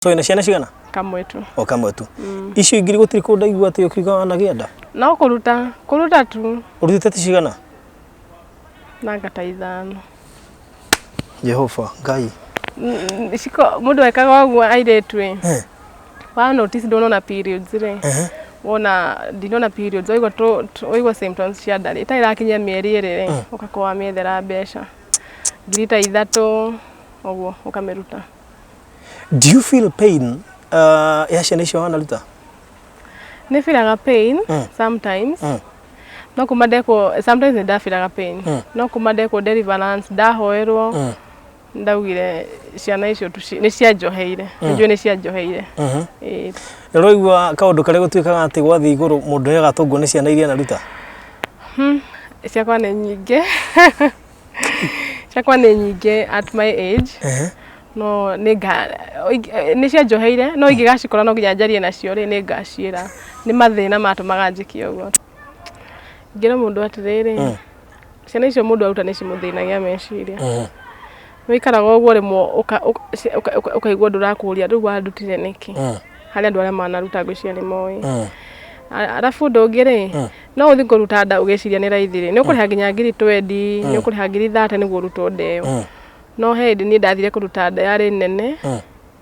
So wĩna ciana cigana? Kamwe tu. O kamwe tu. Icio ingĩ gũtirĩ kũndũ ndaigua atĩ ũkiuga wanagĩa nda? No kũruta, kũruta tu. Ũrutĩte ti cigana? Nanga ta ithano. Jehova Ngai. Ciko mũndũ ekaga ũguo airĩtu ĩ. Wa notice ndũnona periods rĩ. Wona ndinona periods waigua waigua symptoms cia nda rĩ, ĩtarĩ ĩrakinyia mĩeri ĩrĩ rĩ, ũgakorwo wamĩethera mbeca. 3,000 ũguo ũkamĩruta. Do you feel pain ya ciana icio wanaruta? Nĩ feelaga pain sometimes. No kuma ndekwo sometimes nĩ ndafeelaga pain. No kuma ndekwo deliverance ndahoerwo ndaugire ciana icio nĩ cianjoheire. Nĩ njũĩ nĩ cianjoheire. Ĩĩ. Nĩ ũraigua kaũndũ karĩa gũtuĩkaga atĩ gwathiĩ igũrũ mũndũ nĩ agatũngwo nĩ ciana iria anaruta? Ciakwa nĩ nyingĩ. Ciakwa nĩ nyingĩ at my age. No nĩ nga nĩ cianjoheire no ingĩgacikora no nginya njarie nacio rĩ, nĩ ngaciĩra nĩ mathĩna matũmaga njĩke ũguo. Ingĩra mũndũ atĩrĩrĩ, ciana icio mũndũ aruta nĩ cimũthĩnagia meciria. Wĩikaraga ũguo rĩmwe ũkaigua ũndũ ũrakũria rĩu wandutire nĩkĩ? Harĩ andũ arĩa manaruta ngwĩciria nĩ moĩ. Arabu ũndũ ũngĩ rĩ, no ũthiĩ kũruta nda ũgĩciria nĩ raithi rĩ, nĩ ũkũrĩha nginya 20,000, nĩ ũkũrĩha 30,000 nĩguo ũrutwo nda ĩyo. No he hĩndĩ niĩ ndathire kũruta nda yarĩ nene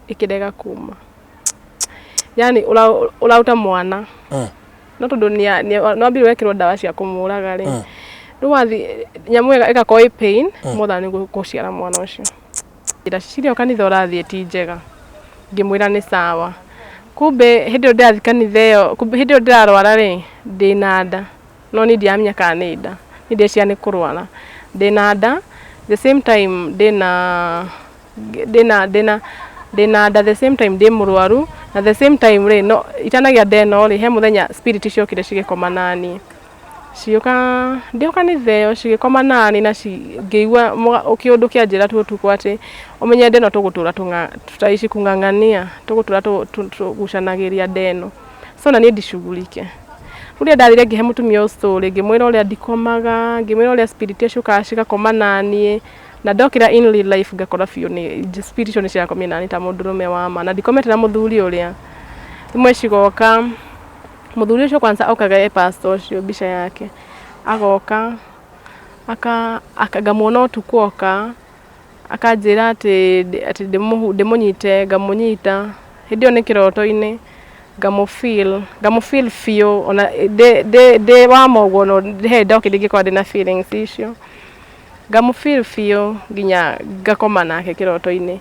ĩkĩrega kuma. Yani ũraruta mwana no tondũ nĩ wambire wekĩrwo ndawa cia kũmũraga rĩ, rĩu wathiĩ nyamũ ĩyo ĩgakorwo ĩ pain more than gũciara mwana ũcio. Njĩra Cecilia kanitha ũrathiĩ ti njega, ngĩmwĩra nĩ sawa. Kumbe hĩndĩ ĩyo ndĩrathiĩ kanitha ĩyo, kumbe hĩndĩ ĩyo ndĩrarwara rĩ, ndĩna nda no niĩ ndiramenya kana nĩ nda, niĩ ndĩreciria nĩ kũrwara. Ndĩna nda the same time ndĩna ndĩna ndĩna ndĩna nda, the same time ndĩ mũrwaru, na the same time rĩ, no itanagĩa nda ĩno rĩ, he mũthenya spirit ciokire cigĩkoma naniĩ, cigĩũka ndĩ o kanitha ĩyo cigĩkoma naniĩ na ngĩigua kĩũndũ kĩanjĩra tu ũtukũ atĩ ũmenye nda ĩno tũgũtũra tutaishi kung'ang'ania, tũgũtũra tũgucanagĩria nda ĩno, so na niĩ ndicugurike. Rĩu rĩrĩa ndathire ngĩhe mũtumia ũyũ story, ngĩmwĩra ũrĩa ndikomaga, ngĩmwĩra ũrĩa spirit ciũkaga cigakoma naniĩ, na ndokĩra in real life ngakora biũ nĩ spirit icio nĩ cirakomire naniĩ ta mũndũrũme wa ma, na ndikomete na mũthuri ũrĩa. Imwe cigoka, mũthuri ũcio kwanza okaga e pastor ũcio mbica yake, agoka ngamuona ũtukũ oka, akanjĩra atĩ ndĩmũnyite, ngamũnyita, hĩndĩ ĩyo nĩ kĩroto-inĩ, ngamũ feel biũ ona ndĩ wa ma ũguo no he ndokĩra ingĩkorwo ndĩna feelings icio, ngamũ feel biũ nginya ngakoma nake kĩroto-inĩ.